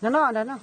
No, no, no.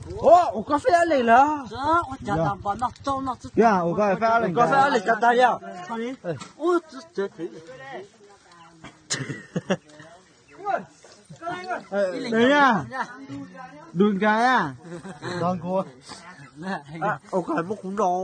Ua koj fej ab leeg lawm. Ua koj fej ab leeg, koj fej ab leeg tsa tag li. Dun nka, ua koj muab kuv nrau.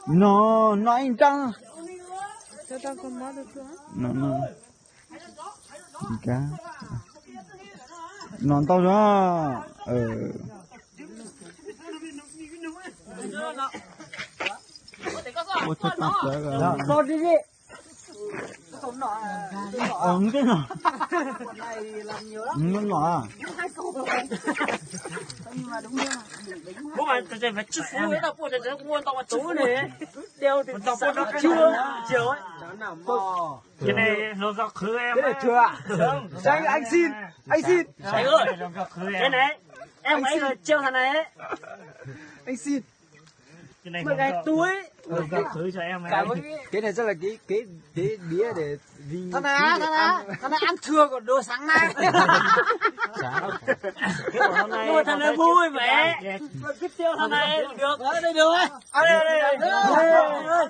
No, no ib nrab. No ntau zog. Ua tau tag sawv. Anh xin, anh xin. Anh xin. Cái này rất là cái cái cái đĩa để vì thằng này á, thằng này á, thằng này ăn thua của đồ sáng nay. Thằng này vui mà. Cứ tiêu thằng này được. Ở đây được. Ở đây, ở đây, ở đây.